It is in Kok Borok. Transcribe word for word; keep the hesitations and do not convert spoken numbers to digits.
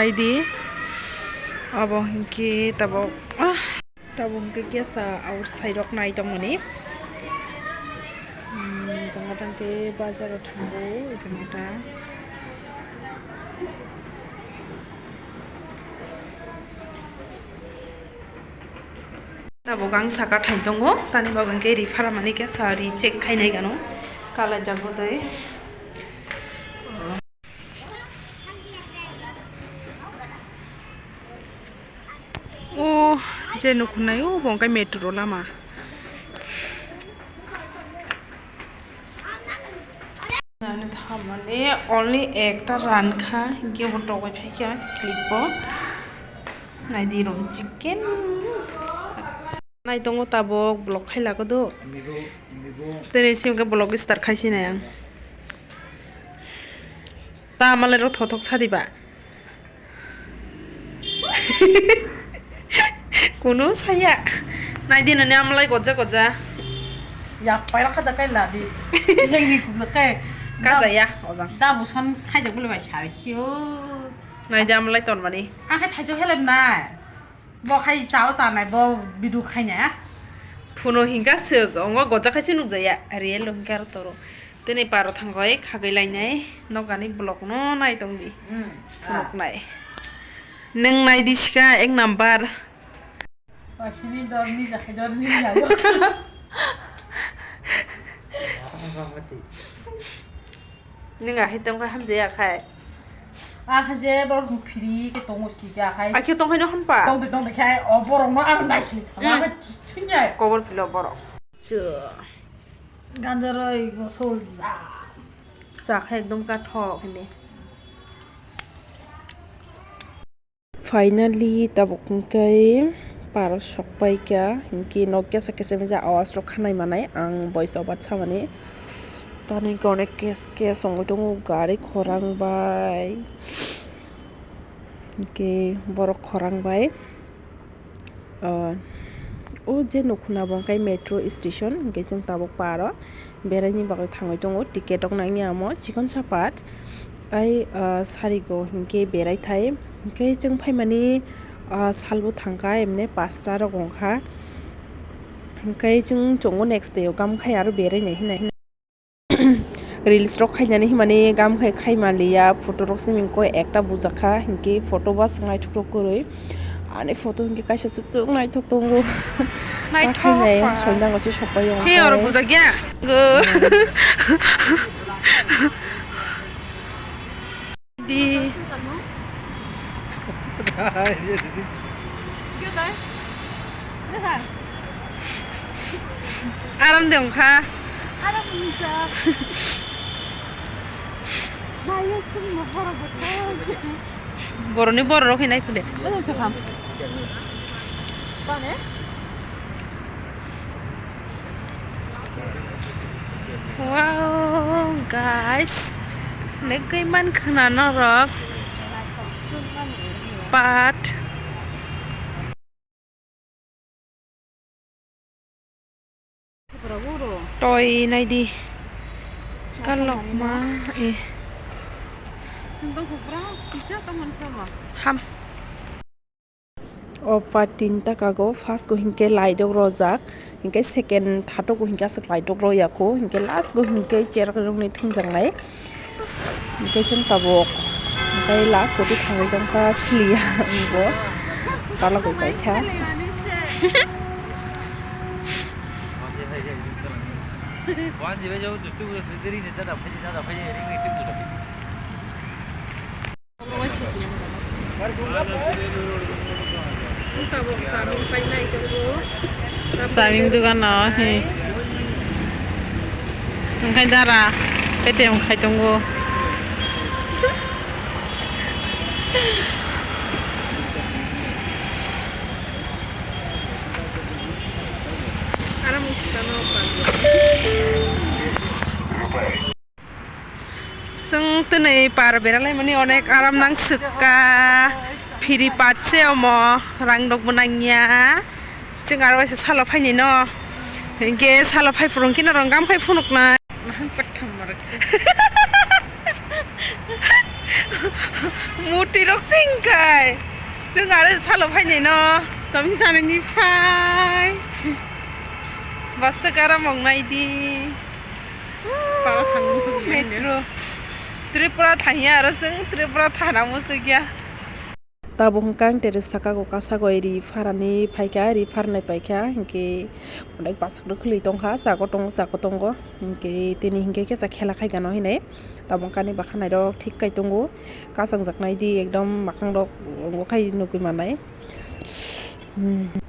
Di abo hinkhe tabok, ah, tabok hinkhe kesa outside rok nai tongmani. Hmm, jangata hinkhe bazar o thango, jangata. Tabuk ang saka thai tongo, tani bagwi hwnkhe ri pharamani khe sa ri check khainai gano, kalaijak bo tei. O je nukhunai o bo hwnkhe metro lama. Nani thamani only ekta rankha, hinkhe bo togwi phaikha clip bo. Naidi rom chicken. Nai tongo tabok vlog khai lago do. Tini simi khe vlog start khai sinai ang. Ta malai ro thothok sadi ba. Kunu saya. Naidi nani amlai gojja gojja. Yak paira khaja kai ladi. Yang ni kubla kai. Kaja ya, ojang. Da busan khaja bule bai sar khio. Naidi amlai ton mani. Akhai thaiso helem nai. Bo khai chao chanai, bo bidu khainai. Phuno hingka swk, ongo gojja khai se nukjaya. Real lo hingka aro toro. Tini paro thangoi khagwi lainai, nokani vlog no nai tongdi. Hmm. Phunuknai. Nwng nai di sika ek number. Asini dorni jahai dorni jago. Nwng ahai tongkha hamjaya khai. Akhe je borok phiri ke tongo sika khai. Akhe tongkhaino honpa. Tongde tongde khai o borok no ang naisli. Hmm. Ama thunjai. Kobor pilo borok. Chu. Ganjaroi go solja. Chakha ekdom kathok hini. Finally tabuk hwnkhe park sokpaikha, hinkhe nok kesa kesa mija awaaz rok khanai manai ang voice over samani. Tani hwnkhe onek kes kes wngwi tongo gari khorang bai, hinkhe borok khorang bai. Ah, o je nukhuna bo hwnkhe metro station, hinkhe chwng tabuk paro beraini bagwi thangwi tongo, ticket rok nangya omo chikon sapat. Ai, ah, sarigo hinkhe berai thai, hinkhe chwng phaimani, ah, salbo thangkha, emne pasta rok wngkha, hinkhe chwng chongo next day o gam khai aro berai nai hinwi. Reels rok khainani himani gam khai khai manliya, photo rok simi koi ekta bujakha, hinkhe photo ba swng naithok thok kwrwi. Ani photo hinkhe kaisa se chwng naithok tongo. Naithok khainai ba. Soinang se sokpai. He oro bujakya. Go. Di. Aram de wngkha. Aram wngkha. Nayo sungno borok bo. Boroni borok rok hinai phile. Oya se ham. Bane? Wow, guys, nugwi mankha na norok pat. Toi naidi. Kalokma, eh. Ham. O part tinta kago, first go hinkhe light rok rojak, hinkhe second, third go hinkhe aswk light rok roya kho, hinkhe last go hinkhe chair rokni thwngjaknai, hinkhe chwng tabuk, hinkhe last go thangwi tongkha sliya, wngbo tala gwi paikha. Saming dugan no, he. Wngkha dara, P T M khai tongo. Chwng twnwi par beralaimani onek aram nang swkha, phiri patse omo rang rokbo nangya. Chwng aro waisa salo phainai no, hinkhe salo phai phuru hinkhe norok gam khai phunuknai. Nahang patham norok. Muti rok sing kai. Chwng aro salo phainai no. Choming sanani phai. Basa garam mong nai di. Para thang musu gini. Metro. Tripura thangya aro chwng Tripura thana musu gya. Tabuk hwnkha ang tere saka go kasa go ri pharani phaikha, ri pharnai paikha, hinkhe onek bwswk rwkhwlwi tongkha, saka tongo, saka tongo, hinkhe tini hinkhe kisa khela khaikha no hinwi. Tabuk kani bwkha nairok thik kai tongo, kasangjaknai di ekdom mwkhang rok rongo khai nugwi mannai. Hmm.